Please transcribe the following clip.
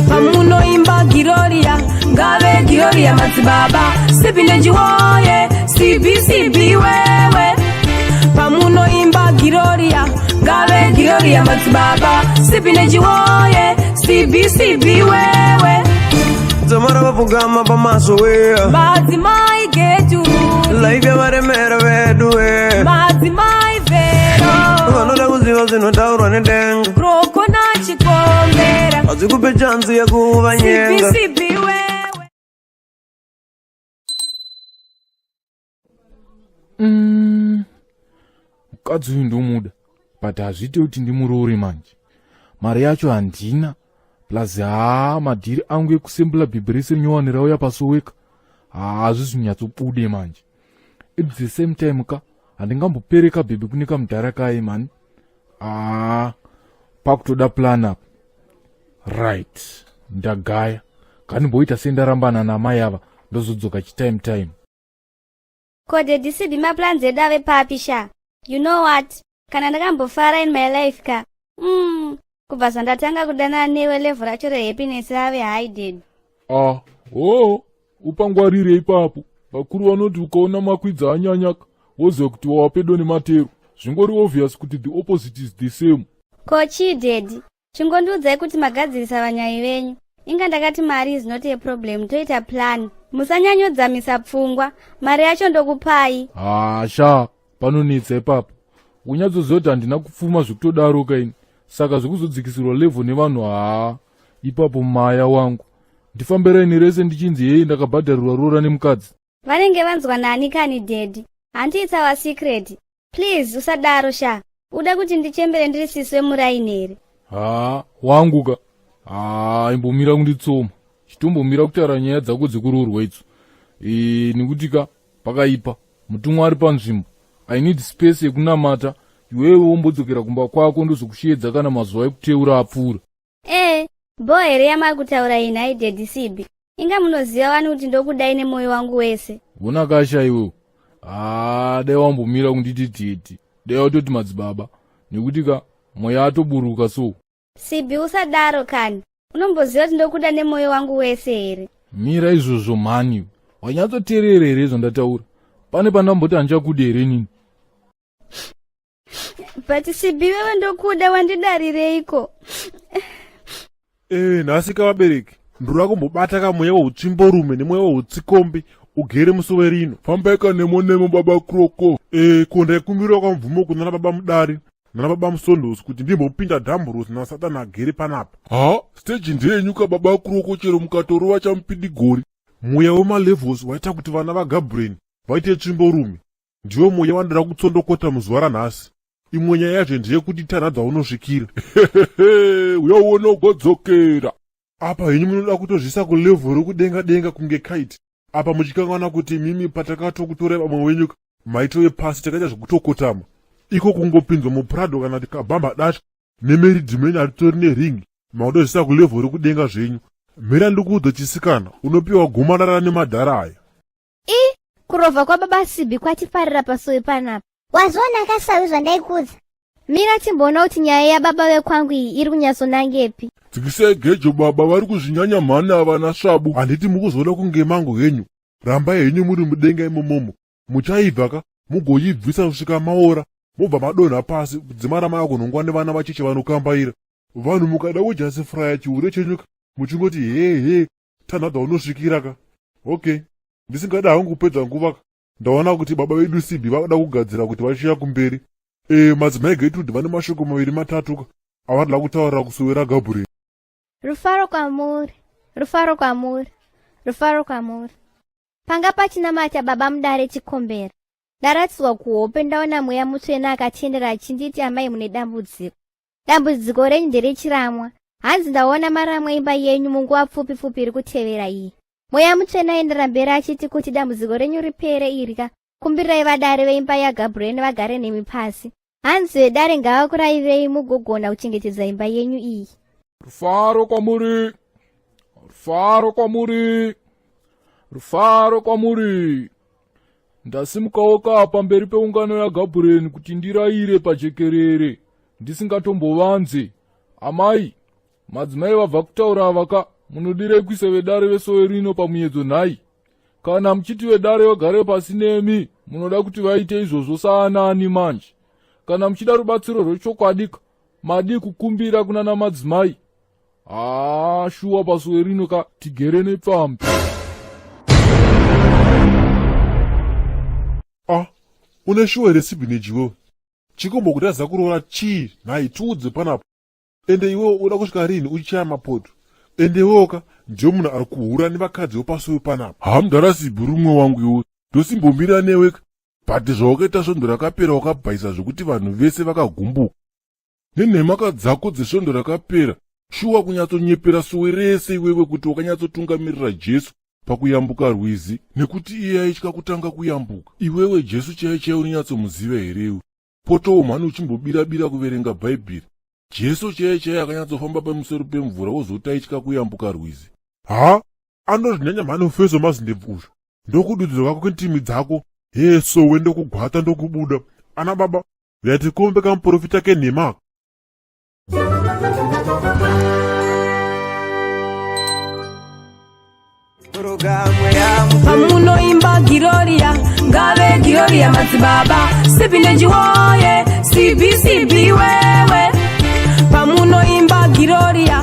Pamunoimba Giroria, ngave Giroria madzibaba Sipindeji woye, sibi sibi wewe. Pamunoimba Giroria, ngave Giroria madzibaba Sipindeji woye, sibi sibi wewe. Dzamara vapfugama pamaso we. Madzimai getu. Life yavaremera vedu we. Madzimai vero. Vanoda kuziva zvinotaurwa nedenga. Kroko nachikombera. Hadzikupe chanzi yekuvanyenga. Sibi sibi wewe. Mukadzi uyu ndomuda, but hazviite kuti ndimuroore manje. Mari yacho handina, plus haa, madhiri angu ekusembula bhibhi rese rinyowani rauya pasoweka haazvisi kunyatsobude manje. At the same time ka, handingambopereka bhebhi kune kamudhara kaye mani. Haa, pakutoda plan apa. Right, ndagaya kandimboita sendarambana namai ava, ndozodzoka chitime time. Ko Daddy Sibi, maplans edu ave papi sha? You know what, kana ndakambofara in my life ka, kubva zvandatanga kudanana newe, level racho rehappiness rave high, daddy. Ah, oo, upangwarire ipapo. Vakuru vanoti ukaona makwidza anyanyaka, woziva kuti wava pedo nematero. Zvingori obvious kuti the opposite is the same. Ko chii, daddy? Chingondiudzai kuti magadzirisa vanyai venyu. Inga ndakati mari is not a problem, toita plan. Musanyanyodzamisa pfungwa, mari yacho ndokupai. Hasha, panonetsa ipapo. Unyatsoziva kuti handina kupfuma zvekutodaroka ini, saka zvekuzodzikisirwa level nevanhu, haa, ipapo maya wangu, ndifambiraini rese ndichinzi hei, ndakabhadharirwa rora nemukadzi. Vanenge vanzwa nani kani, daddy? Hanti it's our secret? Please usadaro sha. Uda kuti ndichembere ndiri sisi wemuraini here? Haa, wangu ka, haa, imbomira kunditsoma. Chitombomira kutaura nyaya dzako dzekuroorwa idzo, nekuti ka pakaipa. Mutumwa ari panzvimbo. I need space yekunamata. Iwewe wombodzokera kumba kwako, ndozokusheedza kana mazuva ekuteura apfuura. Ee, bho here yamari kutaura iyi nhai, Daddy Sibi? Inga munoziva wani kuti ndokudai nemwoyo wangu wese. Vona kasha iwewe, haa, dai wambomira kunditi daddy, dai watoti madzibaba, nekuti ka mweya atoburuka so. Sibi, usadaro kani. Unomboziva kuti ndokuda nemwoyo wangu wese here? Mira izvozvo mhani. Wanyatsoteerera here zvandataura? Pane pandamboti handichakudi here nini? But Sibi wewe, ndokuda, wandidarireiko? Ee, nhasi kavabereki, ndoda kumbobata kamweya weutsvimborume nemweya weutsikombi ugere musuwe rino. Fambai kanemo nemo, baba Kroko. Ee, ko ndaikumbirawo kamubvumo kuna baba Mudari nana baba Musondosi kuti ndimbopinda dhamburosi nasatani agere panapa. Ha, stage ndeyenyu ka, baba Kroko, chero mukatorova chamupidigori. Mweya wemalevels waita kuti vana vaGabriel vaite tsvimborume ndiwo mweya wandoda kutsondokota muzuva ranhasi. Imwe nyaya yazve ndeyekuti tanha dzaunosvikira. Uya uone ugodzokera. Apa henyu munoda kutozvisa kulevel rekudenga denga kunge kite, apa muchikanganwa kuti mimi patakatokutorai vamwe wenyu maitove pasi, takaita zvekutokotama iko kungopinzwa muPrado kana tikabhamba datya nemeridhimeni aritori nering, makutozvisa kulevel rekudenga zvenyu. Mhera ndikuudza chisikana, unopiwa gomarara nemadhara aya. I kurovha kwababa Sibi kwatifarira pasowe panapa. Wazviona kasawi zvandaikudza? Mira timboona kuti nyaya yababa vekwangu iyi iri kunyatsonangepi. Dzikisai gejo baba, vari kuzvinyanya mhani ava nasvabu. Handiti mukuzoda kunge mango henyu? Rambai henyu muri mudenga imomomo, muchaibva ka mugoibvisa kusvika maora, mobva madonha pasi kudzimara mava kunhongwa nevana vacheche vanokambaira. Vanhu mukada kujasifuraya chihure chenyu ka, muchingoti hee hee, tanha dzaunosvikira ka. Okay, ndisingada hangu kupedza nguva ka, ndaona kuti baba vedu Sibi vada kugadzira kuti vachiuya kumberi. Madzimai Getrude vane mashoko maviri matatu ka avarida kutaurira kusowera Gabriel. Rufaro kwamuri, rufaro kwamuri, rufaro kwamuri. Panga pachinamata baba mudare chikombera, ndaratidzwa kuhope, ndaona mweya mutsvene akatendera achinditi, "Amai, mune dambudziko. Dambudziko renyu nderechiramwa." Hanzi ndaona maramwa imba yenyu munguva pfupi pfupi iri kutevera iyi. Mweya mutsvene aendera mberi achiti kuti dambudziko renyu ripere irya, kumbirirai vadare veimba yaGabriel vagare nemi pasi. Hanzi vedare ngavakuraivei mugogona kuchengetedza imba yenyu iyi. Rufaro kwamuri, rufaro kwamuri, rufaro kwamuri. Ndasimukawo ka pamberi peungano yaGabriel kuti ndirayire pajekerere ndisingatombovanze. Amai. Madzimai vabva kutaura ava ka, munodirei kuisa vedare vesowe rino pamuyedzo nhai? Kana muchiti vedare vagare pasi nemi, munoda kuti vaite izvozvo saanani manje? Kana muchida rubatsiro rwechokwadi ka, madii kukumbira kunana madzimai? Haa, shuwa pasowe rino ka tigere nepfambi. Ah, une shuwa here sibhineji iwewe? Chikombokutadza kuroora chii nhai tiudze panapa. Ende iwewe uda kusvika rini uchichaya mapoto? Ende iwewoka ndiwe munhu ari kuhura nevakadzi vepasuwe panapa. Haa mudhara Sibhi uri umwe wangu iwe. Ndosimbomira newe ka. But zvawakaita svondo rakapera wakabhaisa zvekuti vanhu vese vakagumbuka. Nenhemaka dzako dzesvondo rakapera shuwa kunyatsonyepera sowe rese iwewe kuti wakanyatsotungamirira Jesu pakuyambuka rwizi nekuti iye aitya kutanga kuyambuka. Iwewe Jesu chaiye chaiye unonyatsomuziva here iwe? Potowo mhani uchimbobira-bira kuverenga Bhaibheri. Jesu chaiye chaiye akanyatsofamba pamusoro pemvura wozoti aitya kuyambuka rwizi. Ha, anozvinyanya mhani mufeso mazindebvu uyu. Ndokududzira kwako kwendimi dzako. Hee sowe ndokugwata ndokubuda. Ana baba, uyai tikombe kamuprofita kenhema aka. Pamunoimba Giroria, ngave Giroria madzibaba, Sipineji woye, CBCB wewe. Pamunoimba Giroria,